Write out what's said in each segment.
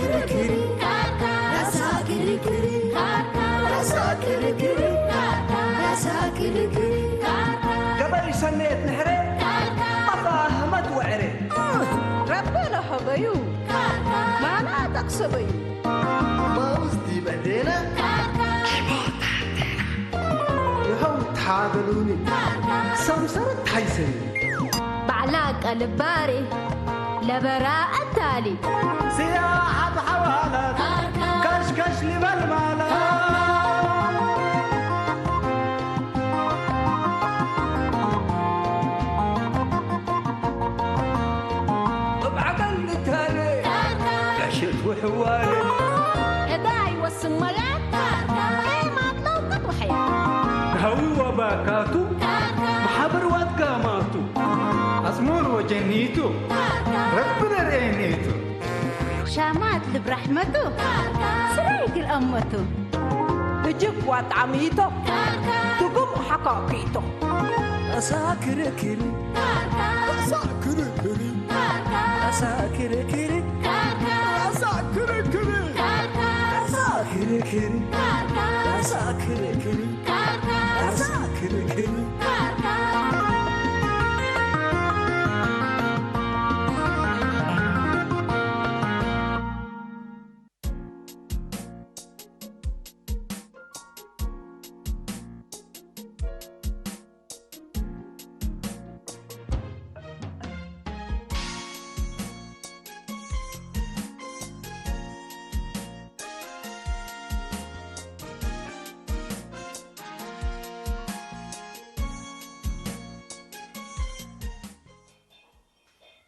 ክርክር፣ ካርካ፣ ራሳ ክርክር፣ ካርካ፣ ራሳ ክርክር፣ ካርካ፣ ራሳ ክርክር፣ ካርካ፣ ገበይ ሰኔት ንሕረ፣ ካርካ፣ ኣፋ ህመት ወዕረ። ረበ ለሀበዩ፣ ካርካ፣ ማና ጠቅሰበዩ። ማውዝ ዲበ ዴና፣ ካርካ፣ ይኸው ተሓበሉኒ፣ ካርካ፣ ሰምሰረት ሓይሰኒ። ባዕላ ቀልባሪ ለበራ እታሊ። ስያ ኣብ ሓዋላት ካሽካሽ ልበል ማላ። እብ ዓቀል ልታለ ጋሸት ውሕዋለ። እዳ ይወስን መላት ኤማት ለውቅት ወሐያ። ሃዊ ወባካቱ መሓብር ዋትጋማቱ። ኣጽሙር ወጀኒቱ ረቢ ነርእየኒቱ። ሻማት ልብ ራሕመቱ ስራይ ግል ኣመቱ። እጅግ ዋጣሚቶ ትጉም ሓካኪቶ። ኣሳ ክርክር ኣሳ ክርክር ኣሳ ክርክር ኣሳ ክርክር ኣሳ ክርክር ኣሳ ክርክር ኣሳ ክርክር።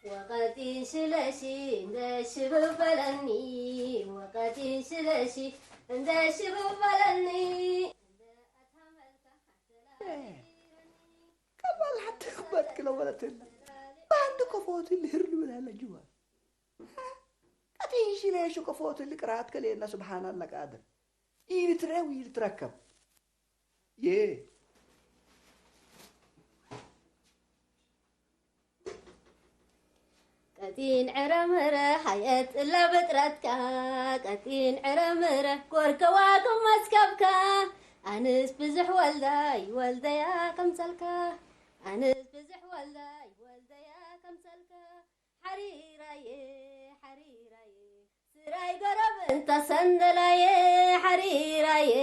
ወቐጢን ስለሲ እንደ ሽብብ በለኒ፣ ወቐጢን ስለሲ እንደ ሽብብ በለኒ። ቀባል ሓንቲ ክበት ክለ ወለትላ። በአንድ ከፎት ልህር ልብል ያለ ጅዋ። ቀጢን ሽሌሹ ከፎት ልቅራት ከሌና ስብሓን አላ ቃድር። ይልትረ ይልትረከብ። የ ቀጢን ዕረምረ ሓየት እላ በጥረትካ፣ ቀጢን ዕረምረ ጎርከዋ ከም መስከብካ። ኣንስ ብዙሕ ወልዳይ ወልደያ ከምሰልካ፣ ኣንስ ብዙሕ ወልዳይ ወልደያ ከምሰልካ። ሓሪራየ ሓሪራየ ስራይ ገረብ እንተሰንደላየ፣ ሓሪራየ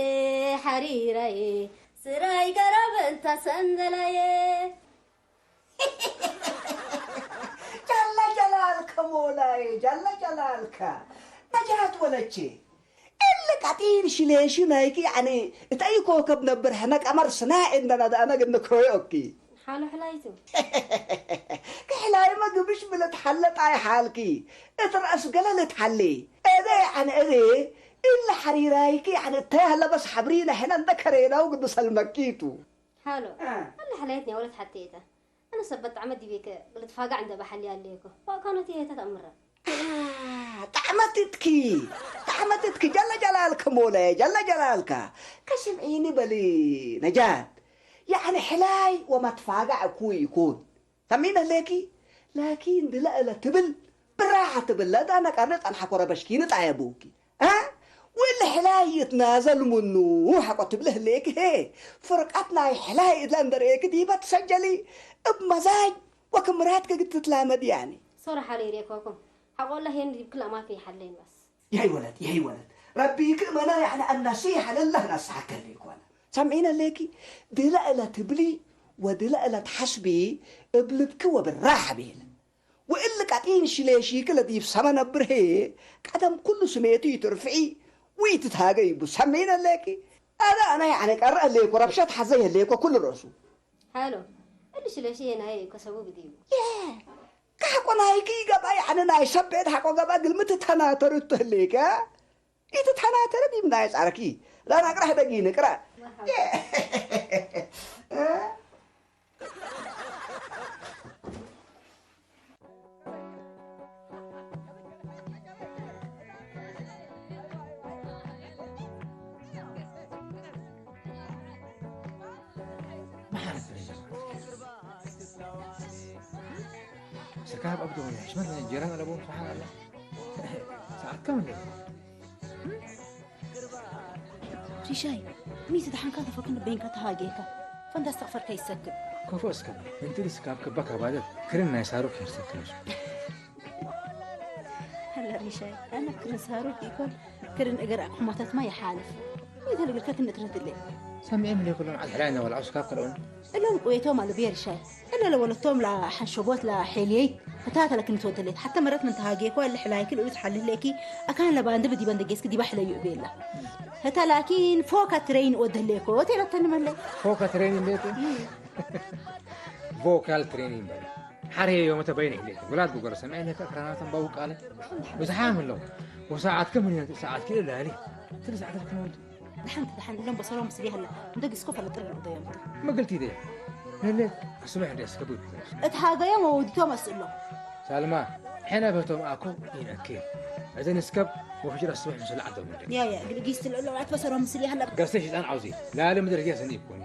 ሓሪራየ ስራይ ገረብ እንተሰንደላየ። ጃላ ጃላልከ ሞላየ፣ ጃላ ጃላልከ ነጃት ወለቼ። እለ ቀጢን ሽሌሺ ናይኪ፣ ያኒ፣ እተይ ኮከብ ነብር ሕነ ቀመር ስና እንደና ዳነ ግን ኮይኦኪ። ሓሎ ሕላይቱ። ክሕላይመ ግብሽ ብለት ሓለጣ ይሓልኪ። እትረእስ ገለለት ሓሌ። እደ፣ ያኒ፣ እደ፣ እለ ሓሪራይኪ፣ ያኒ፣ እተይ ሃለበስ ሓብሪና ሕነ እንደ ከሬናው ግዱ ሰልመኪቱ። ሓሎ። እ። ኣለ ሕላይት ኒያ ወለት ሓቴታ። ኣነ ሰብ በጣዕመ ዲቤከ ልትፋጋዕ እንደ ባሓሊ ኣለየኮ። ዋእካኖት የሄተ ተእምረ። አ፣ ጣዕመትትኪ፣ ጣዕመትትኪ፣ ጀለ ጀላልከ ሞለ፣ ጀለ ጀላልካ። ከስምዒኒ በሊ ነጃት። ያዕኒ ሕላይ ወመትፋጋዕ እኩ ይኩን። ሰሚዕነ ኣለኪ? ላኪን ድለ እለ ትብል ብራሓ ትብል ለዳ ነቀርነ ጸንሓኮ ረበሽኪኒ ጣየቡኪ። እ? ወልሕላይ ይትናዘል ምኑ ሓቆ ትብለ ህሌክ ሄ። ፍርቀት ናይ ሕላይ እድላ እንደርእየክ ዲበ ትሰጀሊ እብ መዛጅ ወክምራት ከግትትላመድ ያኒ። ሶረ ሓለ ይሬኮኩም ሓቆ ኣላህ የን ዲብ ክላ ማፊ ሓለይን በስ። ይሀይ ወለት፣ ይሀይ ወለት። ረቢክ መና ያዕኒ ኣናሲሓ ለላህ ናስሓከል ይኮነ። ሰምዒነ ሌኪ ድለ እለ ትብሊ ወድለ እለ ትሓስቢ እብ ልብኪ ወብራህ ቤለ። ወእሊ ቀጢን ሽሌሺ ክለ ዲብ ሰመ ነብር ሄ፣ ቀደም ኩሉ ስሜቱ ይትርፍዒ ወይትትሃገ ይቡ ሰሜነ ሌኪ። ኣነ ኣነ ያዕነ ቀረ ሌኮ ረብሸት ሓዘ የሌኮ ኩሉ ረሱ። ሃሎ፣ እሊ ሽሌሺ ሄ ናየ እኮ ሰቡ ብድዩ። የ፣ ካሕቆ ናይኪ ገባ ያዕነ ናይ ሰብ ቤት ሓቆ ገባ ግልምት ተናተሩ ትህሌከ። ይትተናተረ ዲም ናይ ጻርኪ። ላና ቅራሕ ደጊ ንቅራ። መርሓባ። የ፣ እ? ስካብ ኣብዶ ሽመት ጀራን ኣለቦም ሰሓን ኣላ። ከም ሪሻይ፣ ሚስ ደሓንካ ተፈክን በይንካ ተሃጌካ። ፈንዳ ኣስተቕፈርካ ይሰክብ። ከፎ እስከ፣ እንትን እስካብ ክበካ ባደር፣ ክርን ናይ ሳሩ ኬርሰክንሽ። ኣላ ሪሻይ፣ ኣነ ክርን ሳሩ ይኮን፣ ክርን እግር ኣቅሕሞታት ማ ይሓልፍ። ይተልግልከ ክንእትረትለ። ሰሚዐ ምን ይኩሎም ዓድ ሕላይ ነበል ዓውስ ካብ ከልኦን። እሎም ቁየቶም ኣሉ ቤርሻይ። እለ ለወለቶም ላ ሓንሾቦት ላ ሐልየይ። እታ ተለክን ትወደሌት። ሓታ መረት ምን ተሃጌኮ እለ ሕላይክ ልኡት ሓልህሌኪ። ኣካን ለባንድ ብዲበን ደጌስክ ዲባ ሕለዩ እቤላ። እታ ላኪን ፎካ ትሬን ወደሌኮ። ቴለተን መለይ። ፎካ ትሬን ቤት? ቮካል ትሬኒንግ በል። ሓርየ ዮም ተበይነ ኢለኪ። ወላድ ብጎረ ሰምዐ ኢለካ ክራናተን ባው ቃለ። ብዙሓም ኣለዉ። ወሰዓት ከም ምን ሰዓት ኪሎ ላሊ። ትል ሰዓት ክመውት። ደሓን ደሓን እሎም በሰሎም ስሊ ሃላ። እንደ ግስኮ ፈለጥር ነው ደዮም። መገልቲ ደ። ለለ፣ ኣስመሕ ደስ ከቡት። እት ሃገዮም ወውዲቶም ኣስእሎም። ሳልማ፣ ሕነ በቶም ኣኮ ይነኪ። እዘን እስከብ ወፍጅር ኣስመሕ ምስል ዓደም። ያ ያ፣ ግልጊስ ትልእሎ ኣትበሰሎም ስሊ ሃላ። ገዝተ ሽጣን ዓውዚ። ላለ ምድር ገሰን ይኮን።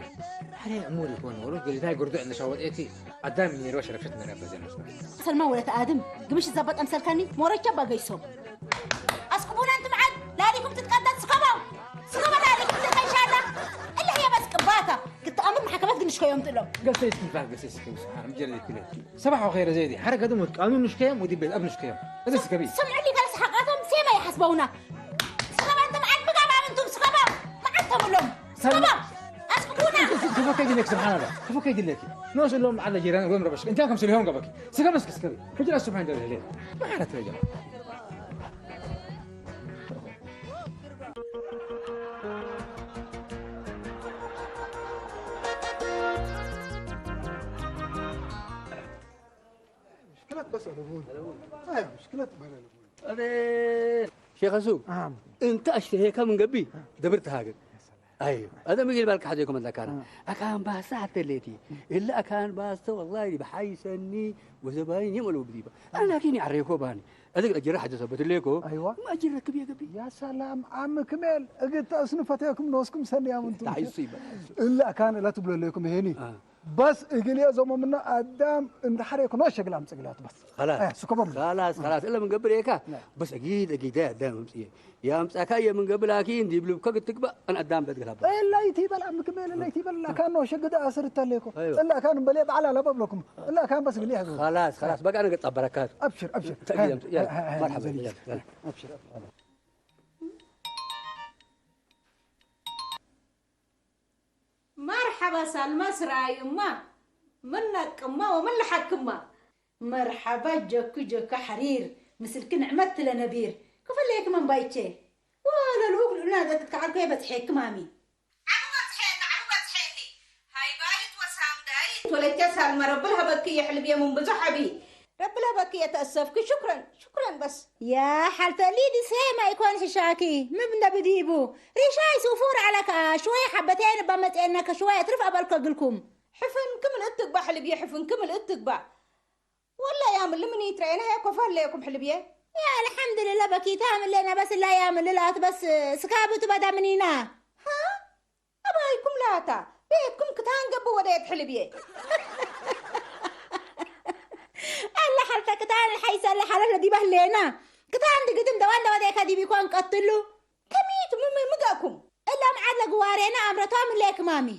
ሕነ እሙር ይኮን ወሎ፣ ገሊታይ ጉርዶ እንሻወጥ ኤቲ። ኣዳም ኔሮ ሸረፈት ነረ በዘን መስመር። ሰልማ ወለት ኣድም ግብሽ ዘበጥ ኣምሰልካኒ ሞረቻ ባገይሶም። ኣስኩቡና እንት መዓል ላሊኩም ትትቀደድ ስከባው። ስከባ ላሊኩም ትተንሻላ። እለ ህየ በስ ቅባታ። ክትኣምር ማሕከመት ግን ሽከዮም ጥሎም። ገሰ ይስኪፋ፣ ገሰ ይስኪ፣ ስብሓን፣ ምጀለ ይክለ። ሰባሕ ወኸይረ ዘይዲ፣ ሓረ ገድም ወትቃኑ ንሽከዮም፣ ወዲ ቤት ኣብ ንሽከዮም። እዚ ስከቢ። ስምዕሊ ጋር ሰሓቃቶም ሴማ ይሓስበውና። ስከባ እንት መዓል ብጋባ እንቱም ስከባ። መዓል ተብሎም። ሰልማ። ስከባ። ኣስኩቡና። ተፈከይ ድለክ፣ ስብሓን ኣላ። ተፈከይ ድለክ። ንወስሎም ዓለ ጀራን ወይም ረበሽ። እንታይ ከም ስልዮም ገበኪ። ስከ መስክ ስከቢ። ከጅራ ስብሓን ደለ ህሌ። መሓረት ረጀማ። مشكلة بس أبوي. أيوة، مشكلة بلا أبوي. ሸኸሱ፣ ኣም። እንተ ኣሽተሄካ ምን ገቢ፣ ደብር ተሃገር። ኣይ፣ ኣደ ምግል ባልካ ሓዘ ኮመንት ኣካና። ኣም። ኣካን ባሳ ሓተ ሌቲ። እለ ኣካን ባስተ ወላሂ ብሓይሰኒ ወዘባይን የመሉ ብዲባ። ኣና ኪኒ ዓሬኮ ባኒ። ኣደ ኣጅራ ሓዘ ሰበት ሌኮ። ኣይዋ። ማ ኣጅራ ክብ የገቢ። ያ ሰላም፣ ዓም ክሜል፣ እግተ እስኑ ፈተኩም ነስኩም ሰኒ ኣምንቱ። ታይሱ ይበል። እለ ኣካን እላ ትብሎ ሌኩም ሄኒ። አ። በስ እግል እየ ዞሞ ምና ኣዳም እንድሓር የኮ ኖ ሸግል ኣምጽግላት በስ። خلاص. እ፣ ስኮቦም። خلاص، خلاص። እለ ምን ገብር እየካ? ና። በስ እጊድ እጊድ ኣዳም ኣምጽየ። ያምጻካ የምን ገብር ላኪ እንዲ ብልብከ ክትግባ ኣን ኣዳም በትግላባ። እለ ይትበል ኣምክሜል፣ እለ ይትበል ላካ ኖ ሸግድ ኣስር ተሌኮ። ኣይዋ። እለ ካን በለ በዓል ኣለበ ብለኩም። እለ ካን በስ እግል እየ። خلاص، خلاص። በቃ ነገ ጻበረካት። ኣብሽር፣ ኣብሽር። ተጊድ ኣምጽ-፣ ያ፣ ሃይ፣ ሃይ፣ ሃይ፣ መርሓባ፣ ዘሊ። ያ፣ ያ። ኣብሽር፣ ኣብሽር። መርሓባ ሳልማ ስራዩማ ምን ነቅማ ወምን ለሓክማ። መርሓባ ጀኩ ጀኩ ሓሪር ምስልኪ ንዕመት ትለ ነቢር ክፈለየክ መንባይቼ ወለ ልኡክ ልኡልና ዘትትከዓልኮ የበጽሐክ ማሚ። ዓሙ በጽሐኒ ዓሙ በጽሐኒ ሃይባይት ወሳምዳይት ወለቼ ሳልማ ረብል ሃበኪ የሕልብ የሙን ብዙሕ ኣቢ ረቢ ለበኪ የተእሰፍኪ። ሹክረን ሹክረን በስ። ያ ሓልተ ሊዲ ሴማ ይኮን ሕሻኪ ምብ እንደ ብዲቡ ሪሻይ ሱፉር ዓለካ ሽወይ ሓበተየ ንባ መጽኤና ከሽወይ ኣትርፍ ኣበልከ ግልኩም። ሕፍን ክምልእት ትግባ ሕልብየ ሕፍን ክምልእት ትግባ። ወላ ያምል ምን ይትረኤነ ሄ ኮፈለየኩም ሕልብየ። ያ ኣልሓምዱልላ በኪታ ምለና በስ ላ ያምልላት በስ ስካብቱ በዳ ምኒና። ሃ? ኣባይኩም ላታ ቤትኩም ክታን ገብ ወደየት ሕልብየ። ኣላ ሓልታ ክታን ሓይሳ ኣላ ሓለፍ ለዲባ ህሌና። ክታን ድግድም ደዋን ደወደካ ዲቢኳን ቀትሉ። ከሚት ምም-፣ ምጋኩም። እሎም ዓለ ግዋሬና ኣምረቶም ሌክ ማሚ።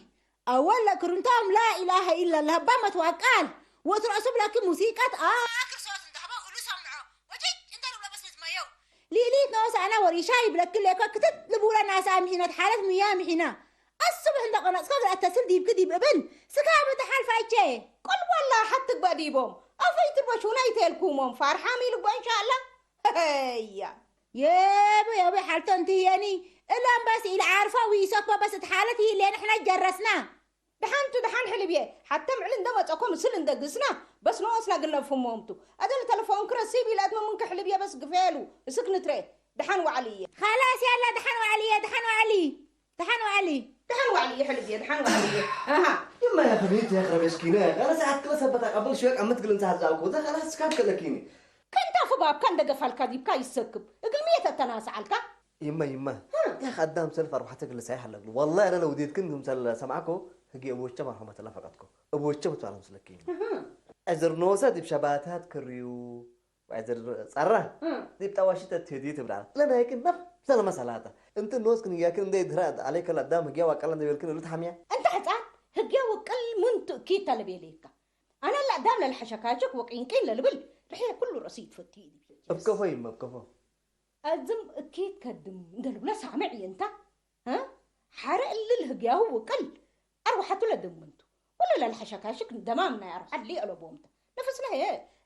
ኣወል ለክርንቶም ላ ኢላሃ ኢላላህ ባመት ዋቃል። ወትሮ ስብለኪ ሙዚቃት ኣ ክርስቶስ እንደህበ እሉ ሰምዖ። ወጀጅ እንደርብሎ በስመት ማየው። ሊሊት ነወሳእና ወሪሻ ይብለኪ ሌኮ ክትት ልቡለ ናሳ ሚሒነት ሓለት ሙያ ሚሒና። ኣስብሕ እንደ ቀነጽካ ግራት ተስል ዲብኪ ዲብ እብን ስካ ብትሓልፋቼ። ቁልቦላ ሓትግባ ዲቦም ኣፈይትርበሹና ይተልኩሞም ፋርሓም ኢልጎ እንሻላ። ያ የቡ የቡ ሓልቶ እንት የኒ እሎም በስ ኢለ ዓርፎ ዊሶኮ በስ እት ሓለት ይሌ ንሕና ጀረስና። ደሓንቱ ደሓን ሕልብየ ሓተ ምዕል እንደመጸኮ ምስል እንደግስና በስ ንኦስና ግነፍሞምቱ። ኣደል ተለፎን ክረሲብ ኢለት ምምንክ ሕልብየ በስ ግፌሉ እስክ ንትሬ። ደሓን ዋዕልየ። خلاص يلا ደሓን ዋዕልየ ደሓን ዋዕሊ ደሓን ዋዕሊ። ደሓን ዋዕልየ ሕልብየ ደሓን ዋዕልየ። ኣሃ። يما يا خبيث يا خرب مسكينة، أنا ساعات كل سبت أقبل شوية عم تقول أنت هزاك وده خلاص كاب كلكيني. ከንታ ፍባብካ እንደገፋልካ ዲብካ ይሰክብ እግል ምየት ኣተናስዓልካ። يما يما. ها. يا أخي قدام سلف أروح تقول سايح لك والله أنا لو ديت كنت مثل سمعكو هجي أبو الشمر حمد الله فقطكو أبو الشمر تعالى مسلكين. أها. أزر نوسة دي بشباتات كريو. ዋይ ዝር ጸራ ዲብ ጣዋሽተ ትህዲ ትብላ ለናይክን ነፍ ዘለመ ሰላታ እንት ንወስክን ያክን እንደ ድራ عليك الأدام ህግያ ዋቀላ እንደ ቤልክን እሉ ተሓምያ እንተ ሕፃን ህግያ ወቅል ምን ትእኪት ተለቤሌካ ኣነ ለኣዳም ለልሐሸካሸክ ወቂንቂን ለልብል ርሕየ ኩሉ ርእሲ ይትፈቲ እዩ እብከፎ ይመብከፎ ኣዝም እኪት ከድም እንደልብሎ ሳምዕ እየ እንታ ሓረ እልል ህግያሁ ውቅል ኣርዋሓቱ ለደምንቱ ኩሉ ለልሐሸካሽክ ደማም ናይ ኣርዋሓት ሊእለቦምተ ነፈስና የ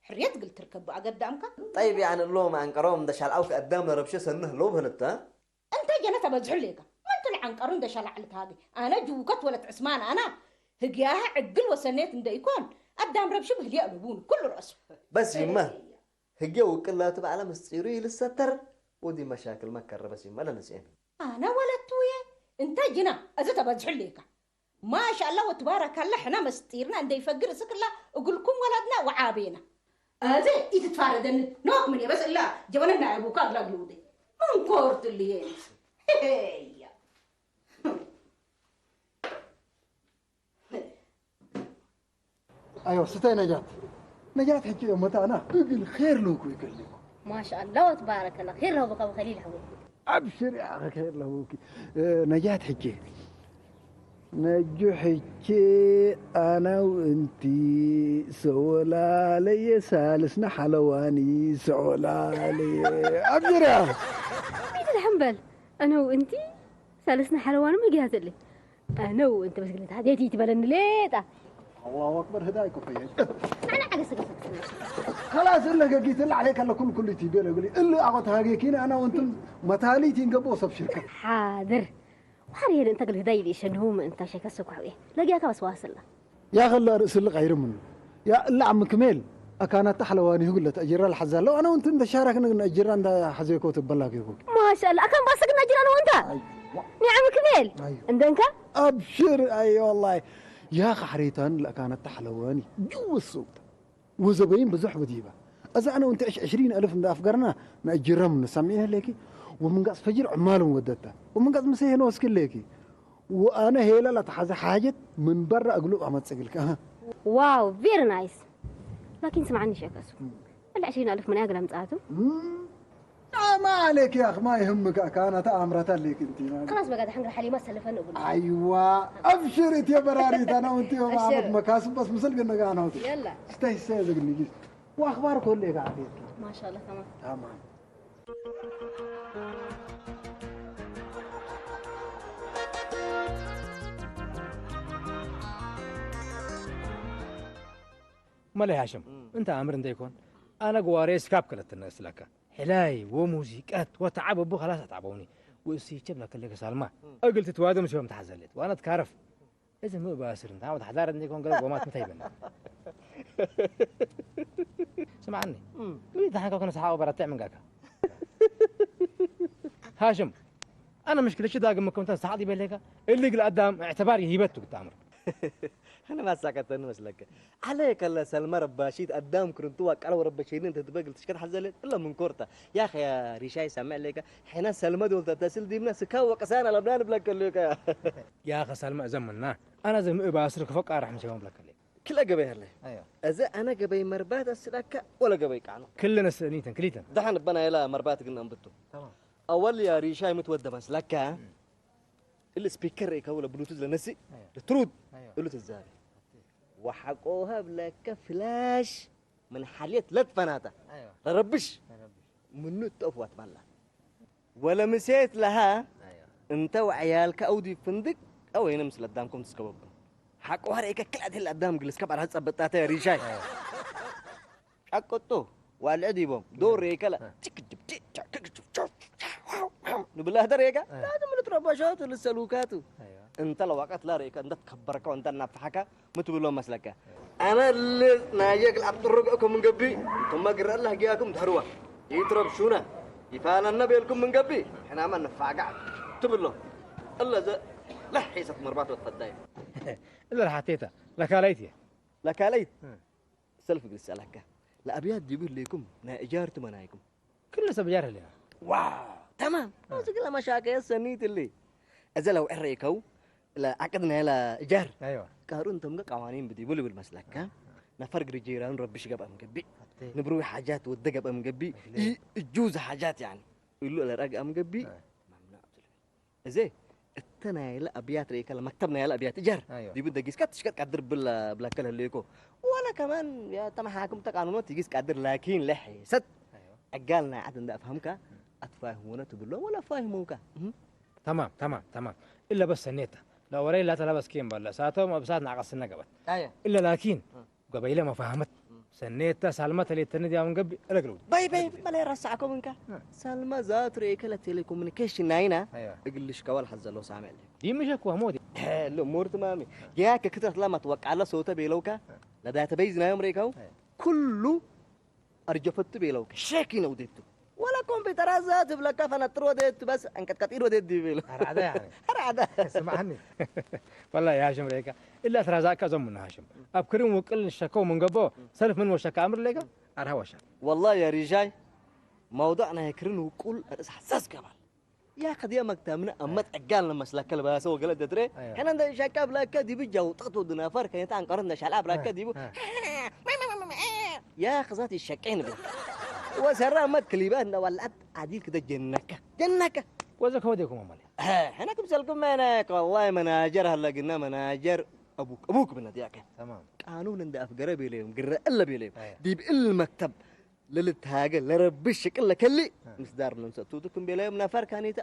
ሕርየት ግል ትርከብ ኣገዳምካ ጠይብ ያዕን እሎም ኣንቀሮም እንደሻልዓው ከኣዳም ለረብሸ ሰንህ ለው ብህልተ እንተ ጀነ ተበዝሑ ሌካ መንቱ ለዓንቀሩ እንደሻላዕ ልታጊ ኣነ ጅውከት ወለት ዕስማን ኣና ህግያሃ ዕግል ወሰኔት እንደ ይኮን ኣዳም ረብሺ ብህልየ ኣለቡን ኩሉ ረእሱ በስ ይመ ህገ ውቅላቱ ባዕላ ምስጢሩ ይልሰተር ወዲ መሻክል መከረ በስ ይመ ለነስኤን ኣነ ወለቱ እየ እንተ ጅና እዚ ተበዝሑ ሌካ ማሻላ ወትባረካላ ሕና መስጢርና እንደይፈግር እስክላ እግልኩም ወላድና ወዓቤና እዚ ኢትትፋረደኒ ኖክ ምን የበስ እላ ጀበነ ናይ ኣቡካ ኣግላግልውደ መንኮርትልየን ያ ኣዮ ስተይ ነጃት ነጃት ሕጂ እዮም መታና እግል ኼር ለውኩ ይከልኩ ማሻላ ወትባረከላ ኼር ለውበካ ብኸሊል ሕወይ ኣብሽር ያኸ ኼር ለውኪ ነጃት ሕጂ ነጁ ሕጂ ኣናው እንቲ ሰወላለየ ሳልስና ሓለዋኒ ሰወላለየ ኣብሽር ያኸ ሚትል ሕምበል ኣነው እንቲ ሳልስና ሓለዋኒ መጊያትልኝ ኣነው እንተ በስግልት ሃደት ይትበለኒ ሌጣ ኣላሁ ኣክበር ህዳይ ኮፈየ ናና ዓገሰ ገሰ ከላስ እለ ገጊት እለ ዓለይ ከለ ኩል ኩል ቲ ቤለ ብሊ እለ ኣቆት ሃጌኪን ኣና ወንቱም መታሊት ይንገቦ ሰብ ሽርካ ሓድር ዋር የለ እንተ ግል ህዳይ ይልእሸንሁ ምእንታ ሸከሰ ኳሕዌ ለጊያካ በስዋስላ ያኸላ ርእስል ቐይርምን ያ እላ ዓም ክሜል ኣካናታ ሓለዋኒ ህግለት ኣጅራ ለሓዛ ኣለዉ ኣነ ውንትን ተሻራክ ንግን ኣጅራ እንዳ ሓዘኮ ትበላ ጌርኩ ማሻላ ኣካን ባሰግን ኣጅራ ነው እንታ ኒዓም ክሜል እንደንካ ኣብሽር ኣይ ወላሂ ያ ካሕሬታን ለኣካናታ ሓለዋኒ ጅውስ ውቅታ ወዘበይን ብዙሕ ብዲባ እዛ ኣነ ውንቲ ዕሽ ዕሽሪን ኣልፍ እንዳ ኣፍገርና ንኣጅረም ንሰሚዕነ ለኪ ወምንጋስ ፈጅር ዕማሉን ወደታ ወምንጋስ ምሰ ሄነ ወስኪ ለኪ ወኣነ ሄላ ላተሓዘ ሓጀት ምን በራ እግሉ ኣመጽግልካ ዋው ቬሪ ናይስ ላኪን ስምዓኒ ሸከሱ እላ ዕሽሪን ኣልፍ ምን ያግለ ምጽኣቱ ما عليك يا أخ ما يهمك أكان أتا أمرة لك أنت ما خلاص بقى دحين رح لي ما سلفن أقول أيوة أبشر أنت يا براري أنا وأنت يا أبشر. مكاسب بس مثل قلنا أنا وأنت يلا استهي استهي زقني جيس وأخبارك هو اللي قاعد يطلع ما شاء الله تمام تمام መለይ ሃሽም እንተ ኣምር እንተ ይኮን ኣነ ግዋሬ ስካብ ክለትነ ስለካ ሕላይ ወሙዚቀት ወተዓበቡ ከላስ ኣትዓበውኒ ወእሲ ይቸብ ለከለከ ሳልማ እግል ትትዋደ ምስዮም ተሓዘለት ዋነት ካረፍ እዚ ምእባስር እንተ ዓወት ሓዛር እንደ ይኮን ገለ ጎማት ምታይ ይበና ስማዕኒ ምን ተሓንካ ኮነ ሰሓው በረትዕ መንጋካ ሃሽም ኣነ ምሽክለ ዳግም መከምታ ሰዓት ይበለካ እልግ ለኣዳም اعتبار ይሂበቱ ግታምር أنا ما سكت أنا مسلك عليك الله سلمى رباشيت قدام كرنتو وقال وربشيني أنت تبقى تشكت حزلت إلا من كورتا يا أخي يا ريشاي سامع لك حين سلمى دول تتسل ديمنا سكا وقسانا لبنان بلاك لك يا أخي سلمى زمنا أنا زم إبا أسرك فقا رح مشي بلاك لك كلا قبي هلا أيوة إذا أنا قبي مربات أسلك ولا قبي كانوا كلنا سنيتن كليتن دحن بنا يلا مربات قلنا أنبتو تمام أول يا ريشاي متودى مسلك اللي سبيكر إيكا ولا بلوتوث لنسي لترود اللي تزاري وحقوها بلاك فلاش من حالية لا تفناتا لربش منو التوفوات مالا ولا مسيت لها انت وعيالك أودي فندق أو هنا مثل قدامكم تسكبب حقوها ريكا كل هذه القدام جلس كبر هتصبطاتها ريشاي ሻቆጦ ዋልዕ ዲቦም ዶር ሬከላ ጭክጭብ ንብላ ደሬጋ ላዝም ልትረበሾቱ ልሰሉካቱ እንተ ለዋቀት ላ ሬከ እንተ ትከበርከው እንተ እናፍትሓካ ምትብሎ መስለካ ኣመልጥ ናየግ ኣብ ጥርግዕኩም እንገቢ እንቱመ ግረላ ህግያኩም ድሕርዋ ይትረብሹና ይፋነና ቤልኩም ምንገቢ ሕናማ ንፋጋዕ ትብሎ እለዘ ለሒሰት መርባት ወትፈዳይ እለ ሓቴታ ለካላይት እየ ለካላይት ሰልፍ ግልስ ኣላካ ለኣብያት ዲቡ ህሌኩም ናይ እጃር ትመናይኩም ክሉ ሰብ እጃር ህሌና ዋው ተማም እዚ ግለ መሻከየ ሰኒት እሊ እዚ ለው ዕረ ይከው ለዓቅድ ናይ ላ እጃር ኣይዋ ቃሩ እንቶም ገ ቃዋኒን ብዲቡ ልብል መስለካ ነፈር ግሪ ጀይራኑ ረብሽ ገብኣም ገቢእ ንብሩዊ ሓጃት ወደገብ ኣምገቢ እጁዝ ሓጃት ያኒ ኢሉ ለረግ ኣምገቢ እዜ እተ ናይለ ኣብያት ርኢከለ መክተብ ናይለ ኣብያት እጀር ዲቡ ደጊስካ ትሽቀጥ ቀድር ብል ብላከል ህልኮ ወላ ከማን ተመሓክም ተቃኑኖ ትጊስ ቀድር ላኪን ለሐሰት ዕጋል ናይ ዓድ እንዳ ኣፍሃምካ ኣትፋህሙነ ትብሎ ወላ ፋህሙካ تمام تمام تمام إلا بس النيتا لا وري لا تلبس كيم بلا ساتو ما بسات ناقص النقبت إلا لكن قبيلة ما فهمت سنيتا سالمة اللي تندي من قبل رجلو ባይ ባይ መለ ረሳዕኮም እንካ ሳልማ ዛት ርኤ ከለ ቴሌኮሙኒኬሽን ናይና እግልሽ ከዋል ሓዘሎ ሳምዕ دي مش أكوا مودي ሎ ሞርት ማሚ ያከ ክትረት ለማ ትወቃለ ሰውተ ቤለውካ ለዳተበይዝ ናዮም ርኤካው ኩሉ ኣርጀፈቱ ቤለውካ ሸኪ ነው ዴቱ ወላ ኮምፒውተር ኣዛ ትብለካ ፈነጥሮ ዴቱ በስ እንቀጥቀጢዶ ዴት ዲቤሎ أرعدا يعني ኣርዓዳ سمعني والله يا هاشم ريكا إلا ترى ذاك أزم من هاشم أبكرين وكل شكو من قبو سلف من وشك أمر ليكا أرها وشك والله يا رجاي موضوعنا يكرن وكل رأس حساس كمان يا خدي مكتبنا أما تقال لما سلك الباس وقال الدتري حنا عند شكا بلاكا دي بجو تطو دنا فرق كانت عن قرن شعلاب بلاكا دي يا خزاتي الشكين بي وسرا ما كليبان ولا عديل كده جنكا جنكا وزك هو ديكم أمالي حنا كم سلكم مانك والله مناجر هلا قلنا مناجر أبوك أبوك من دياك تمام قانون عند أفقر بيليهم قرر إلا بيليهم ديب إلا المكتب للتهاجة لربش شكل كلي مصدر من ستوتكم بيليهم نفر كانيتا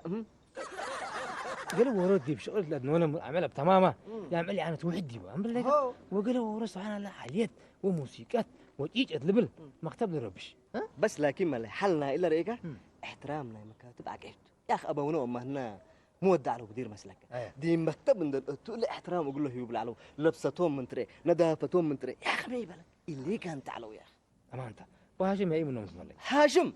قال ورود ديب شغل لأنه أنا عملها بتمامة يعمل يعني توحد ديبا أمر لك وقال ورود سبحان الله حاليات وموسيقات وجيج أتلبل مكتب لربش بس لكن ما حلنا إلا ريقة احترامنا مكاتب عقيد يا أخي أبونا وأمهنا مودع له مدير مسلك دي مكتب من الأتو الاحترام وقول له يبلع له لبستهم من تري نظافتهم من تري يا أخي ما يبلك اللي كان تعلو يا أخي أمانتا وهاشم يا إيمن نومس مالك هاشم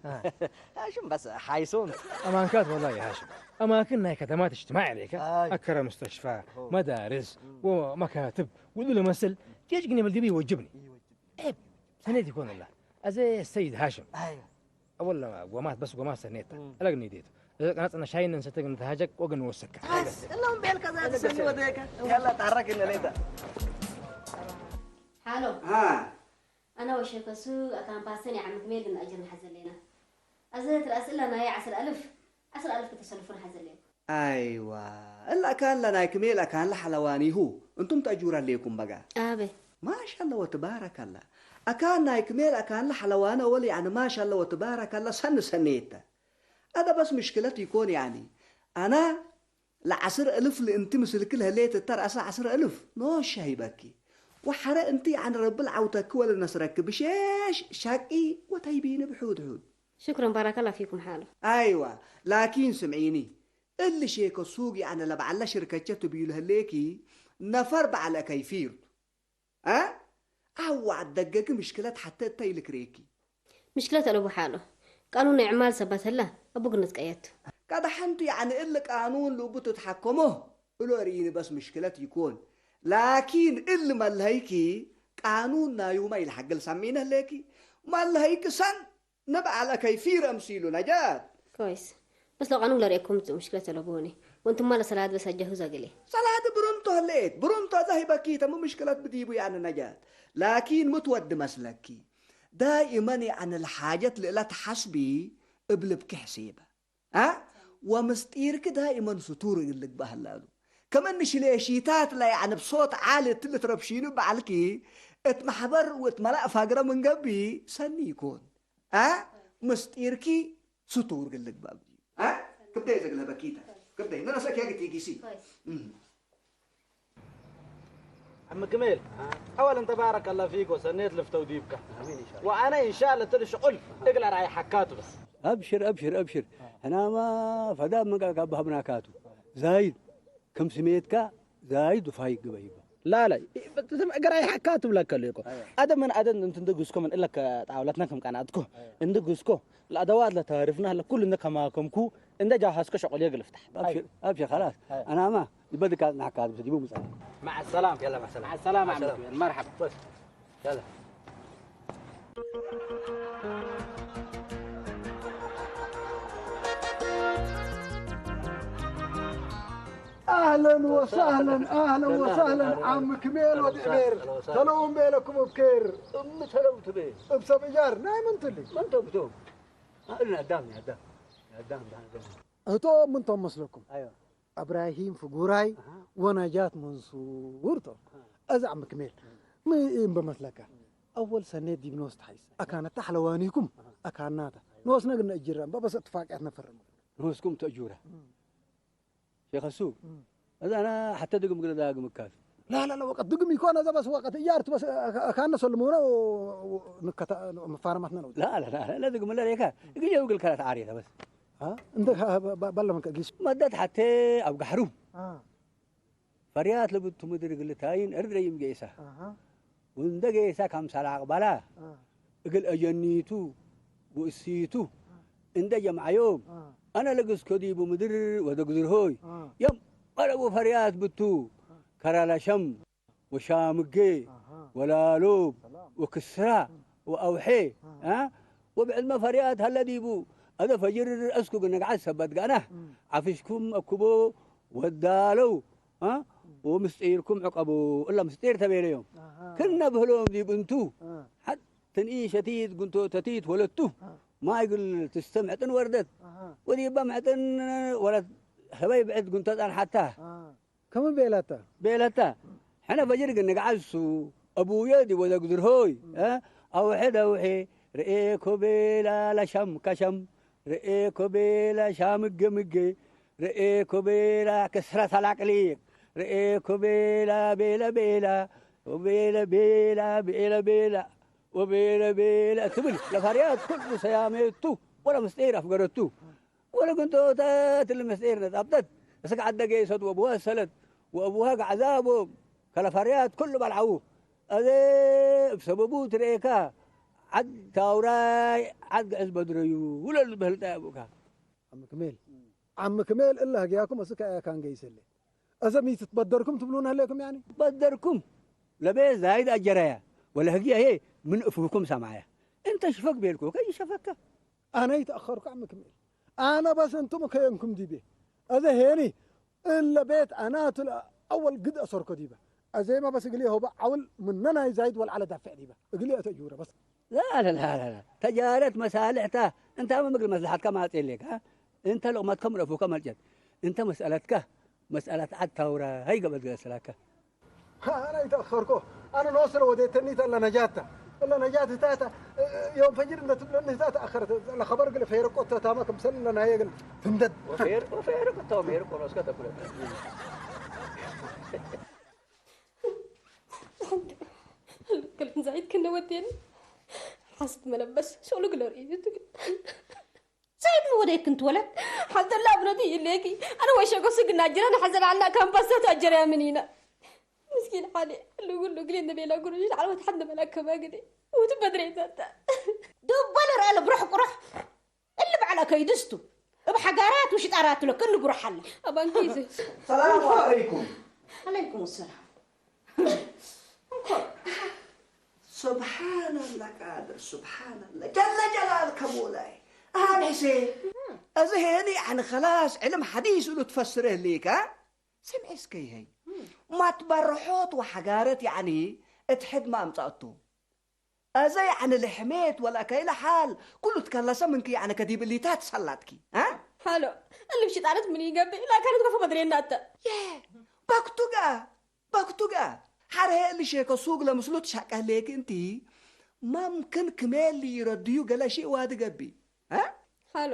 هاشم بس حايسون أمانكات والله يا هاشم أماكن هاي كدمات اجتماعي عليك أكرم مستشفى مدارس ومكاتب ودول مثل تيجي قني بلدي بيوجبني عيب سنيد يكون الله أزي السيد هاشم أيوة أول قومات بس قومات سنيت ألقني ديت إذا كانت أنا شاين نستك نتهاجك وقن وسك بس اللهم بيل كذا تسمي وديك يلا تعرك إن ليتا حالو ها أنا وشك سو أكان باسني عم كميل من أجل حزلينا أزيت رأس إلا ناي عسل ألف عسل ألف كتسلفون حزلين أيوة إلا كان لنا كميل أكان لحلوانيه أنتم تأجور ليكم بقى أبي ما شاء الله وتبارك الله أكان نايك ميل أكان لحلوانه ولي يعني ما شاء الله وتبارك الله سن سنيته هذا بس مشكلتي يكون يعني أنا لعسر ألف لأنت مثل كل هليت التر أسا عسر ألف نو شهيبكي وحرق أنت عن رب العوتك ولا نسرك بشيش شاكي وتيبين بحود حود شكرا بارك الله فيكم حالو أيوة لكن سمعيني اللي شيكو سوقي أنا لبعلا شركة تبيل هليكي نفر بعلا كيفيرت ها أو عدقك مشكلة حتى تيلك ريكي مشكلة ألو بحالو قانون إعمال سبت هلا أبوك نتقيت كذا حنتي عن إلا قانون لو بتتحكمه إلو ريني بس مشكلة يكون لكن إلا ملهيكي قانون نايوما يلحق سمينه ليكي ملهيك سن نبع على كيفير أمسيلو نجات كويس بس لو قانون لريكم مشكلة لبوني وانتم مال صلاة بس أجهزوا قلي صلاة برونتو هليت برونتو ذهب كيتا مو مشكلة بديبو يعني نجات لكن متود مسلكي دائما عن الحاجة للا تحسبي ابلبك حسيبة ها ومسطيرك دائما ستور يقلك بهلالو كمان نشليشيتات لا يعني بصوت عالي تلت ربشينو بعلكي ات محبر وات ملاء فاقرة من قبي سني يكون ها مسطيركي ستور قلك بابدي ها كبدي زقلها بكيتا كبدي نرسك يا قتي كيسي عم كميل اولا تبارك الله فيك وسنيت لفتو ديبك وأنا إن شاء الله تلي شغل اقلع راي حكاته بس أبشر أبشر أبشر هنا ما فدا ما قال قبها بناكاتو زايد كم سميتك زايد وفايق قبيبة لا لا تم اقرا حكاته لك ليكو هذا من عدن انت ندقسكم من لك طاولتنا كم كان عندكم ندقسكو الأدوات لا تعرفنا لكل إنك ما كمكو إن جاهزك شغل يقلف تحت أبشر أبشر خلاص أنا ما يبدك نحكي هذا بس يبو مسألة مع السلامة يلا مع السلامة مع السلامة عمك مرحبا بس يلا أهلًا وسهلًا، أهلًا وسهلًا، عم كميل ودئمير. تلوم بيلكم بكير. እምተለውትበ እብሰብ እያር ናይ ምንትሊ መንተብቶም ኣእልና ኣዳም ኣዳም ኣዳም ኣዳም እቶ ምንቶም መስለኩም? ኣዮ እብራሂም ፍጉራይ ወነጃት መንሱር ቶ። እዚ ዓም ክሜል ምእም በመስለካ ኣወል ሰኔት ዲብ ንወስድ ሓይሰ ኣካነታ ሓለዋኒኩም ኣካናታ ንወስነ ግን እጅራ እምባ በሰ ትፋቅያት ነፈርም ንወስኩም ተእጁራ ሸኸሱ እዛና ሓተ ድግም ግለ ዳግም እካል لا لا لا وقت دقم يكون هذا بس وقت إيارت بس أكان نسلمونه نكتا مفارمتنا نوجد لا لا لا لا دقم لا ريكا قليا وقل كانت عارية بس ها انت بلا من كجيش መደት ሓቴ ኣብ ጋሕሩ اه ፈርያት ለብቱ ምድሪ ግልታይን እርድረይም ጌሳ اها ወንደ ጌሳ ካምሳላ ኣቕባላ اه እግል ኣጀኒቱ ውእሲቱ እንደ ጀምዓዮም اه ኣነ ለግስ ከዲቡ ምድር ወደግዝር ሆይ اه የም ቀለቡ ፈርያት ብቱ ከራላሸም ወሻምጌ اها ወላሎም سلام ወክስራ ወኣውሐ اه እ? ወብዕድመ ፈርያት ሃለ ዲቡ ኣደ ፈጅር እስኩ ግነግዓት ሰበት ጋና مم. ዓፍሽኩም ኣኩቦ ወዳለው እ? ወምስጢርኩም ዕቀቡ እላ ምስጢር ተቤለዮም اها ክነብህሎም ዲብ እንቱ اه ሓት ትንኢ ሸቲት ጉንቶ ተቲት ወለቱ اه ማይ ግል ትስተምዕጥን ወርደት اها ወዲባ ምዕጥን ወለት ህበይ ብዕድ ጉንቶ ጻንሓታ اه كم بيلاتا ቤለታ ሕነ ፈጅር ግን ንግዓሱ ኣቡየ ዲወ ደግዝር ሆይ እ? ኣውሐ ደውሐ ርኤ ኮቤላ ለሻም ከሸም ርኤ ኮቤላ ሻምገ ምገ ርኤ ኮቤላ ክስረ ሰላቅሊቅ ርኤ ኮቤላ ቤለ ቤላ ወቤለ ቤላ ቤለ ቤላ ወቤለ ቤላ ትብል ለፋርያት ኩሉ ሰያሜቱ ወለ ምስጢር ኣፍገረቱ ወለ ግንቶታት ልምስጢር ነጣብጠት እስክ ዓደ ገይሰት ወብወሰለት ወእብውሃ ጋዕዛቦም ከለፋርያት ኩሉ ባልዓዉ ኣዘ እብ ሰበቡ ትርእየካ ዓድ ታውራይ ዓድ ግዕዝ በድረዩ ውለል በህልጣ ያቡካ عم كميل عم كميل إلا هجياكم أسكا يا كان جيسلي أزمي تتبدركم تبلون هليكم يعني በደርኩም ለቤ ዛይድ ኣጀረያ ወለህጊ ኣሄ ምን እፍኩም ሰማያ እንተ ሽፈግ ቤልኩ ከይሸፈካ أنا يتأخرك عم كميل أنا بس أنتم كينكم دي بي هذا هيني إلا بيت أنا تل أول قد أسرك ديبا أزي ما بس قلي هو عول من ننا زايد ولا على دافع ديبا قلي أتجورة بس لا لا لا لا لا تجارت مصالحتا انت ما مقل مصلحتك ما تقول لك ها انت لو ما تكمل افوك ما الجد انت مسالتك مساله عد تاورا هي قبل قلت لك ها أنا يتأخركو أنا نوصل وديتني تلا نجاتا إلا نجاتا تاتا يوم فجر إن تبلني تاتا أخرت أنا خبر قل فيرقو تاتا ما كم سنة أنا يقل تندد وفير وفير كنت وفير كنت اسكت اقول ክልክል ዛይድ ክንወደኒ ሓስት መለበስ ሶሉ ግለር እዩ ትብል ዛይድ ንወደይ ክንትወለት ሓዘላ እምነቱ ይለኪ ኣነ ወሸጎ ስግና ጅራ ንሓዘላ ዓላ ካምፓስ ተታጀርያ ምን ኢና ምስኪን ሓሊ ልጉሉ ግሌ ንቤላ ጉሩሽ ዓለወት ሓድ ንበላ ከማግዲ ውት በድሬታታ ደበል ርአለ ብሩሕ ቁሩሕ እሊ በዓል ኣከይድስቱ እብ ሓጋራት ውሽጣራት ለክ እንጉርሓላ ኣባንኪ ይዘ ሰላሙ ዓለይኩም። ዓለይኩም ሰላም እንኮ ስብሓንላ ቃድር ስብሓንላ ጀለ ጀላል ከሞላይ ኣሃን ሕሴ እዚ ሄኒ ያዕኒ ከላስ ዕልም ሓዲስ እሉ ትፈስረ ህልይካ ስምዒ እስከ ይሀይ ማትባርሖት ወሓጋረት ያዕኒ እትሕድ ማምጻእቱ ኣዘ ያዕኒ ልሕሜት ወላ ከይለ ሓል ኩሉ ትከለሰ ምንኪ ያዕኒ ከዲብ እሊታት ሰላጥኪ እ ሃሎ እልም ሽጣነት ምን ይገብእ ላካነት ኮፎ መድሬና ኣተ ባክቱጋ ባክቱጋ ሓርሄ እሊ ሼከ ሱግ ለምስሉ ትሻቀህሌኪ እንቲ ማምክን ክሜል ይረድዩ ገለ ሺእ ዋዲ ገቢ እ ሃሎ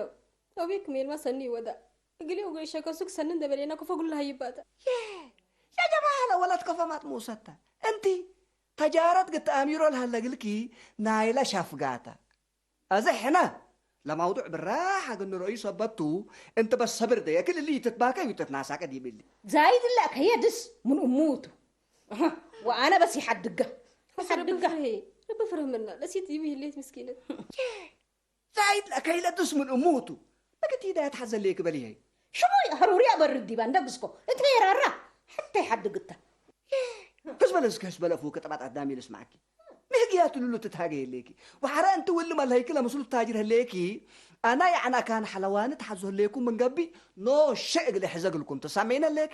ኦቤክ ሜልማ ሰኒ ይወዳ እግሊ ኡግሊ ሸከ ሱግ ሰኒ እንደበሌና ኮፎ ጉሉ ሃይባታ ያ ጀማዓ ለወለት ከፈማት ሙሰተ እንቲ ተጃረት ግት ኣሚሮ ለሀለግልኪ ናይለ ሸፍጋተ። እዚ ሕነ ለመውዱዕ ብራሕ ኣግኒ ረእዩ ሰበቱ እንቲ በስ ሰብር ደየ ክልሊ ትትባከ እዩ ትትናሳቀ ዲብሊ። ዛይድ ላ ከየድስ ምን እሙቱ ኣሃ፣ ወኣነ በስ ይሓድጋ ይሓድጋ ረቢ ፍርህ ምና ለሲት ይብህሌት ምስኪነት ዛይድ ለከይለ ድስ ምን እሙቱ በግቲ ዳያ ትሓዘለየ ክበል ይሄ ሽሙይ ሀሩሪ ኣበርድ ዲባ እንደግስኮ እትሄራራ ሓታ ይሓድግታ ህዝበለ እስከ ህዝበለ ፉ ከጠባጣት ዳሚ ልስማዕኪ ምህግያት ሉሉ ትትሃገ የለኪ ወሓረ እንቲ ውል መለይኪ ለምስሉ ትታጅር ህለየኪ ኣና የዓና ካን ሓለዋኒ ትሓዞ ህለየኩም ምንገቢ ኖ ሸእ እግለ ሕዘግልኩም ተሳመይነ ኣለኪ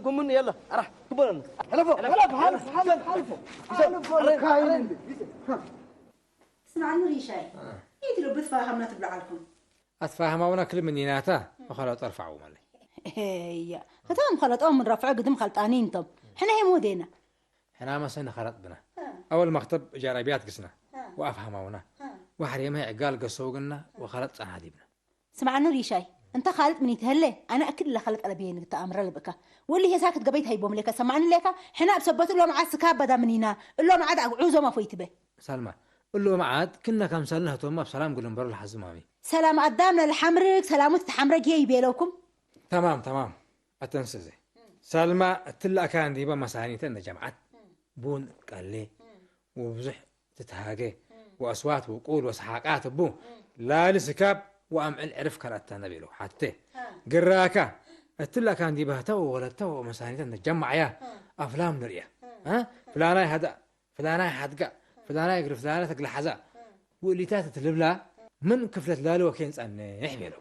ኣይሰምኩምን? የለ፣ ኣራሕ፣ ግበረኒ። ሕለፎ፣ ሕለፍ፣ ሕለፍ፣ ሕለፍ፣ ሕለፍ። ኣረ፣ ኣረ። ስምዓኒ ሪሻይ፣ ኢትሎ ብትፋሃምና ትብሎ ዓልኩም። ኣትፋሃማውና ክልምን ይናታ፣ ወኸላ ጠርፋ ዓውማለይ። እያ፣ ከታም ኸለጦም ምን ረፍዖ ግድም ኸልጣኒ እንቶም። ሕነ ሄሞ ዴና። ሕና መሰ ንኸረጥ ብና። ኣወል መኽተብ ጃራቢያት ግስና። ወኣፍሃማውና። ወሕሬመ ዕጋል ገሰውግና፣ ወኸለጥ ጸና ዲብና። ስምዓኒ ሪሻይ፣ እንተ ኻልጥ ምን ይትሀለ፣ ኣነ ኣክድ ለኸለጥ ለብየ ንግተኣምረ ለብእካ። ወሊ ሄሳክት ገበይት ሃይቦም ሌከ፣ ሰማዕኒ ሌካ፣ ሕና ኣብ ሰበት እሎም ዓድ ስካ በዳ ምኒና፣ እሎም ዓድ ኣግዑዞም ኣፎይትበ። ሳልማ፣ እሎም ዓድ ክነ ከምሰልና ህቶም ኣብ ሰላም ግልንበሩ ለሓዝማሚ። ሰላም ኣዳም ለልሓምርግ፣ ሰላሙ ትትሓምረግ እየ ይቤለኩም። ተማም፣ ተማም። ኣተንስዘ። ሳልማ፣ እትላእካ እንዲባ መሳኒተ እንደ ጀምዓት፣ ቡን ቀሌ፣ ወብዙሕ ትትሃገ፣ ወኣስዋት ውቁል ወሰሓቃት እቡ፣ ላሊ ስካብ ወኣምዕል ዕርፍ ካልኣታ ነቢሉ። ሓተ፣ ግራካ፣ እትላእካ እንዲባህታ ወወለታ ወመሳኒተ እንደ ጀማዕያ፣ ኣፍላም ንርእያ። እ? ፍላናይ ሃዳ፣ ፍላናይ ሓድጋ፣ ፍላናይ እግሪ ፍላናይ ተግሊ ሓዛ፣ ውእሊታት እትልብላ፣ ምን ክፍለት ላሊ ወኬን ጸንሕ ቤሎ።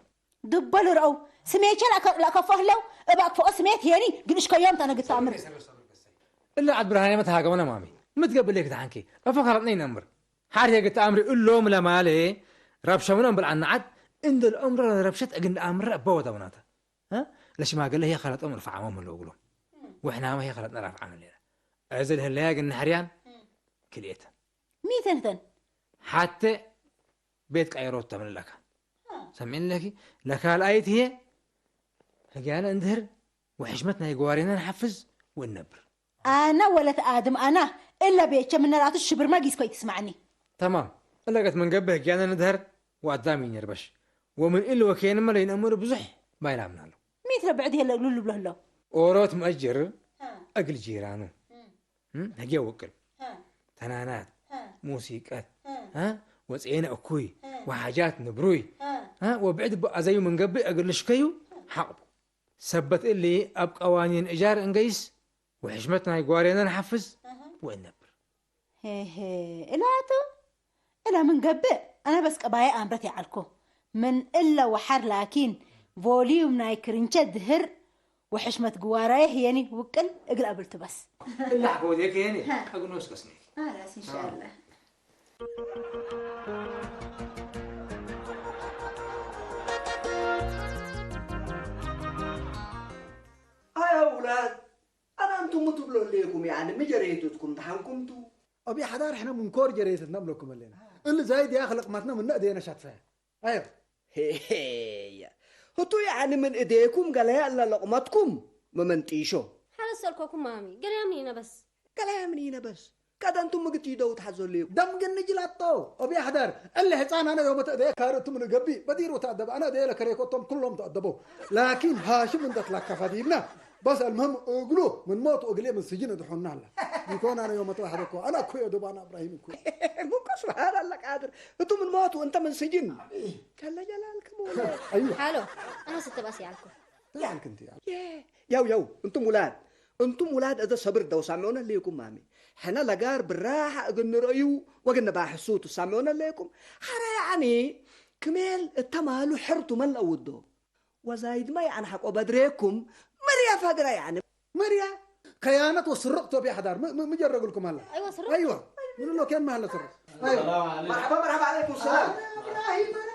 ድበሉ ረአው፣ ስሜቸ ላከ-፣ ላከፎ ህለው፣ እባክፎኦ ስሜት ሄኒ፣ ግን እሽከዮም ተነግት ተኣምር። እላ ዓድ ብርሃን የመት ሃገመና ማሚ፣ ምትገብለይ ክትሓንኪ፣ እፎ ካረጥነይ ነምር። ሓር የግት ተኣምሪ እሎም ለማለ፣ ረብሸምኖም ብልዓና ዓድ፣ እንደ ልኦምሮ ረብሸት እግንድ ኣምረ እበ ወደውናታ። እ? ለሽማግለ ህየ ኸለጦም ርፍዓሞም ህለው እግሎም። ወሕናመ ህየ ኸለጥና ራፍዓመ ሌና። እዚ ልህለያ ግን ንሕርያን፣ ክልኤተን። ሚተንተን? ሓተ ቤት ቀይሮት ተምልለካ። ሰሚዕኒ ለኪ፣ ለካልኣይት ህየ፣ ህግያነ እንድህር፣ ወሕሽመት ናይ ገዋሪና ንሓፍዝ ወነብር። ኣና ወለት ኣድም ኣና፣ እለ ቤቸ ምነራቱ ሽብር መጊስ ኮይ ትስማዕኒ። ተማም፣ እለ ገት መንገብ ህግያነ ንድህር፣ ወኣዳም ይንርበሽ። ወምን እለ ወኬንመ ለይነእምሩ ብዙሕ ባይላምናሉ። ሚት ረብዕድ የለ ሉሉ ብሎ ህሎ። ኦሮት መእጅር እግል ጂራኑ። እም፣ ህግየ ውቅል። ተናናት፣ ሙሲቀት፣ እ፣ ወጽኤነ እኩይ፣ ወሓጃት ንብሩይ፣ እ፣ ወብዕድ ብኣዘዩ ምንገብእ እግል ንሽከዩ ሓቕቡ። ሰበት እሊ ኣብ ቀዋኒን እጃር እንገይስ፣ ወሕሽመት ናይ ጓሬነ ንሓፍዝ ወእነብር። ሄሄ፣ እላቱ፣ እላ ምንገብእ፣ ኣነ በስ ቀባየ ኣምረት ይዓልኮ። ምን እለ ወሓር ላኪን፣ ቮሊዩም ናይ ክርንቸ ድህር፣ ወሕሽመት ግዋራየ ህየኒ ውቅል እግል ኣብል ትበስ። እላሕ ጎዴ ከየኒ፣ ሃ። ቀግኖስ ቀስኒ። ኣላስ፣ ኢንሻላህ። ኣያ ውላድ፣ ኣና እንቱም ትብሎ ህሌኩም፣ ያኒ፣ ምጀረይትትኩም ተሓንኩምቱ። ኣብ ሓዳር ሕነ ምንኮር ጀረይትትና እብለኩም ኣለና። እሊ ዛይድ ያ ክልቕማትና ምነ እደየነ ሻትፈያ። ኣዮ። ሄሄያ። ህቱ ያዕኒ ምን እዴኩም ገለያ እለ ለቕመትኩም መመንጢሾ። ሓለስ ሰልኮኩም ማሚ፣ ገለያ ምን ይነበስ? ገለያ ምን ይነበስ? ቀደንቱም ምግት ይደው ተሓዞልዩ። ደም ግን ንጅላቶ። ኦብያ ሕደር። እለ ሕፃን ኣነ ዮመተ እደየ ካርቱ ምን ገቢ። በዲሩ ተኣደበ። ኣነ እደየ ለከሬኮቶም ኩሎም ተኣደበው። ላኪን ሃሽም እንተትላካ ፈዲብና። በስ አልምህም እግሉ ምን ሞቱ እግሌ ምን ስጅን እድሑና አላ። ይኮን አነ ዮመት ዋሕድ እኮ አነ እኮ የዱብ አነ እብራሂም እኮ። ሙኮ ስብሓን አላ ቃድር። እቱ ምን ሞቱ እንተ ምን ስጅን። ከለ ጀላል ከመ ወለ። አይዋ። ሃሎ፣ አነ ስትባስ ያልኩ። ያልክ እንት ያልክ። የ-፣ ያው ያው እንቱም ውላድ፣ እንቱም ውላድ እዘ ሰብር ደው ሳሚዑነ ለይኩም ማሚ። ሕነ ለጋር ብራሓ እግል ንርእዩ ወግል ንባሕሱ ትሳሚዑነ ለይኩም። ሐረ ያዕኒ ክሜል እተማሉ ሕርቱ መለውዶ። ወዛይድማ ያዕን ሐቆ በድሬኩም መርያ ፈግራ ያዕን። መርያ ከያነት ወስርቅ ቶብያ ሐዳር ም-፣ ም-፣ ምጀረግልኩም አላ። አይዋ፣ ስርቅ። አይዋ። ምን ነው ከን ማለ ስርቅ። አይዋ። ሰላም አለይኩም። መርሐባ፣ መርሐባ አለይኩም ሰላም። አረ፣ እብራሂም፣ አረ።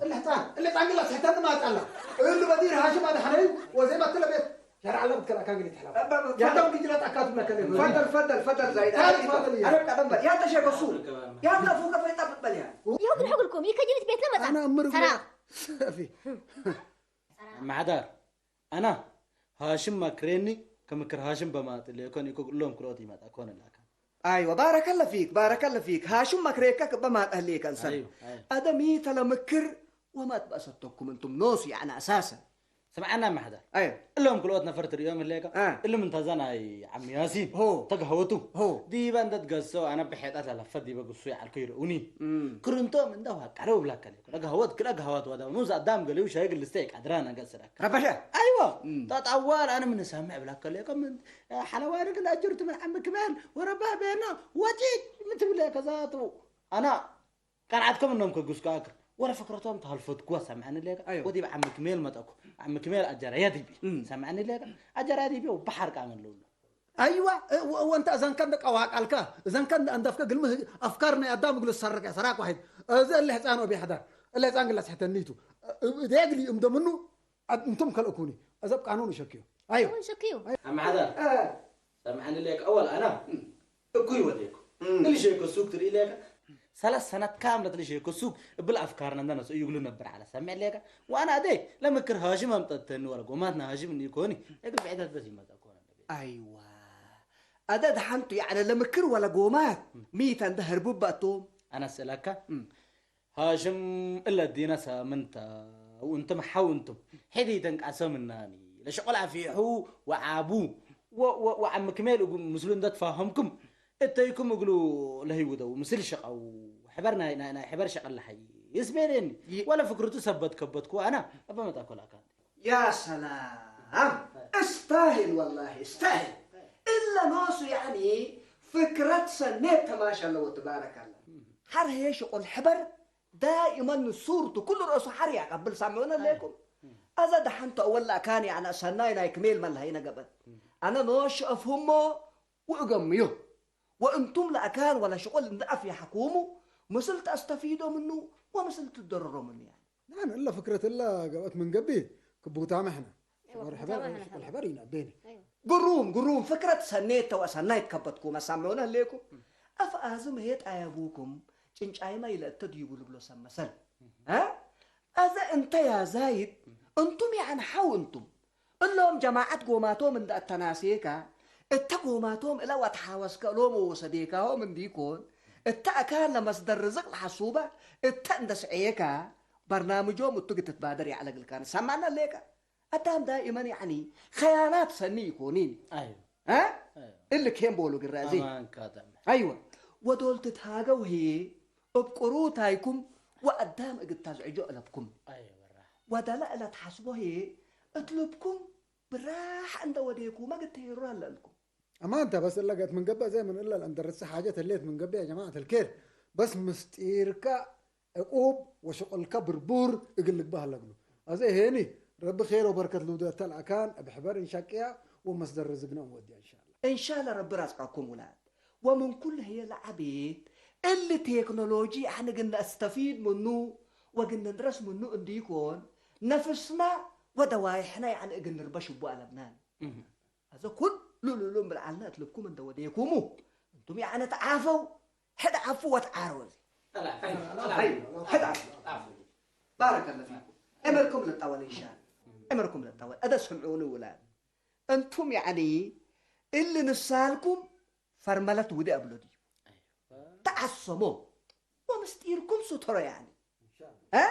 እለ ህፃን፣ እለ ህፃን ግላ ስሕተን ማጣላ። እሉ በዲር ሃሽም አድሐነዩ ወዘይ መትለ ቤት። شارع على بتكلم كان قلت حلال. يا ترى بيجي لا تكاتب لك اللي تفضل، تفضل، تفضل، زايد. تعال، تفضل، يا. أنا بقى بنبر. يا تشيك السوق. يا تفوق في طب باليان. يوم الحقلكم، يكجلت بيت لما أنا أمر سلام. صافي. ማሕዳር፣ ኣና ሃሽም ማክሬኒ፣ ከምክር ሃሽም በማጥል የኮን ይኮ ሎም ክሎት ይመጣ ኮነ ላካ። أيوة، بارك الله فيك، بارك الله فيك. هاشم مكريكك بما تهليك أنسان. أيوة، أيوة. أدمي تلمكر وما تبأسطكم أنتم نوس يعني أساسا. سمعنا محدا. أيوة. اللهم كل وقت نفرت اليوم الليكا. آه. اللي من تزانا عم ياسين. هو. تقهوتو. هو. دي بان تتقصو، أنا بحيط أتلا فدي بقصو على الكير أوني. مم. كرنتو من ده وقعلو بلاك عليك. لقهوت، كل قهوت ودا. نوز أدام قليو شايق اللي ستيك. عدرانا قصدك. ربشا. أيوة. مم. تطوال أنا من سامع بلاك عليك. من حلوارق الأجرت من عم كمال. وربا بينا. وتيت. مثل لك ذاته. أنا كان عاد كم نوم كجوز كاكر. ولا فكرتهم تهلفت كوا سامعني ليك. أيوة. ودي بعمك ميل ما تأكو. عمك ميل أجر يا ديبي. مم. سامعني ليك. أجر يا ديبي وبحر كامل لون. أيوة، و-، وأنت إذا كان دك أواك ألكا، إذا كان أندفك قلمه أفكارنا يا دام قل السرق يا سراك واحد. إذا اللي حسانه بيحضر، اللي حسان قل سحت النيتو. ديقلي أم دمنو، أد-، أنتم كالأكوني. أذب قانون شكيو. أيوة. قانون شكيو. أم عذر. آه. سامعني ليك أول أنا. أكوي وديكو. مم. اللي شيكو سوق تري ليك. ثلاث سنوات كاملة اللي شيكو سوق. بالأفكار عندنا سو يقولوا نبر على سامع ليك. وأنا أدي لما كر هاشم أمطتني ولا قوماتنا هاشم إني كوني. يقول بعدات بس ما تكون. أيوة. أدا دحنتو يعني لما كر ولا قومات. ميتا ده هربوب بأتوم. أنا أسألك. مم. هاشم إلا الدينا سامنتا وأنتم حاونتم. حدي تنك أسامناني. لشغل عفيحو وعابو. و-، و-، وعم كمال وقو-، مسلم ده تفاهمكم. إتيكم يقولوا لهي ودو. مسل شق أو حبرنا، نا-، نا-، حبر شق اللحي. يسمعين. ي- ولا فكرته سبت كبتكو أنا. أبا ما تأكل أكان. يا سلام. استاهل والله، استاهل. إلا نوس يعني فكرة سنة تماشى الله وتبارك الله. حر هي شغل حبر دائمًا صورته كل رأسه حر يقبل سامعونا ليكم. أزا دحنت أول لا كان يعني سناي نايك ميل مال هينا قبل. أنا نوش أفهمه وأقميه. وأنتم لا كان ولا شغل إن أفي حكومه، مثل تستفيدوا منه ومثل تضرروا منه يعني. نعم، إلا فكرة إلا قبت من قبي كبوتا محنا. أيوة، شغل كبوتا حبر، محنا. شغل حبر ينبيني. أيوة. قروم، قروم، فكرة سنيت وسنايت كبتكم، أسمعونا ليكم. أف أزم هيت أيابوكم، چنچايما إلى التديب لبلو سمسل. ها؟ أذا أنت يا زايد، أنتم يعني حاو أنتم. እሎም ጀማዓት ጎማቶም እንዳ እተናሴካ፣ እተ ጎማቶም እለ ወትሓወስከ እሎም ወሰዴካሆም እንዲኮን፣ እተ ኣካን ለመስደር ርዝቅ ለሐሱበ እተ እንደ ስዔካ፣ በርናምጆም እቱ ግትትባደር ያዕለግልካ ንሰማና ሌካ። ኣዳም ዳኢመን ያዕኒ ኸያናት ሰኒ ይኮኒን። أيوة. ها؟ أيوة. እሊ ኬም ቦሉ ግራ እዚ። أمان كادم. ኣይወ። ወዶል ትትሃገው ህዬ እብ ቅሩታይኩም ወኣዳም እግድ ታዝዕጆ እለብኩም። أيوة، بالراحة. ወደለ እለ ትሓስቦ ህዬ እት ልብኩም ብራሕ እንደ ወዴኩመ ግትሄሩ ኣለልኩም። أما أنت بس إلا قالت من قبل زي من إلا الأندرس حاجة تليت من قبل يا جماعة الكير. بس مستيرك ዕቁብ ወሽቁልካ ብርቡር እግል ልግባህ ኣለግሉ። ኣዘ ሄኒ ረቢ ኼር ወበርከት ልውደተ ለኣካን እብ ሕበር እንሻቅያ ወመስደር ርዝግና እንወድያ እንሻላ። እንሻላ ረቢ ራዝቃኩም ውላድ። ወምን ኩሉ ህየ ለዓቤት እሊ ቴክኖሎጂ ኣሕነ ግን ነስተፊድ ምኑ ወግን ንድረስ ምኑ እንዲኮን ነፍስና ወደዋይሕና ያዕኒ እግል ንርበሽ እቡ ኣለብናን። እህ። ኣዘ ኩሉ ሉሉም ብልዓልና እት ልብኩም እንደ ወዴኩሙ። እንቱም ያዕነ ተዓፈው፣ ሕድ ዓፉ ወትዓረው እዚ። ሕድ ዓፉ። ባረከ ለ ፊኩም። ዕምርኩም ልጠወል እንሻ። ዕምርኩም ልጠወል። እደ ስምዑኒ ውላድ። እንቱም ያዕኒ እሊ ንሳልኩም ፈርመለት ውደ እብሎ ድዩ? ተዓሰሞ። ወምስጢርኩም ሱተሮ ያዕኒ። እ?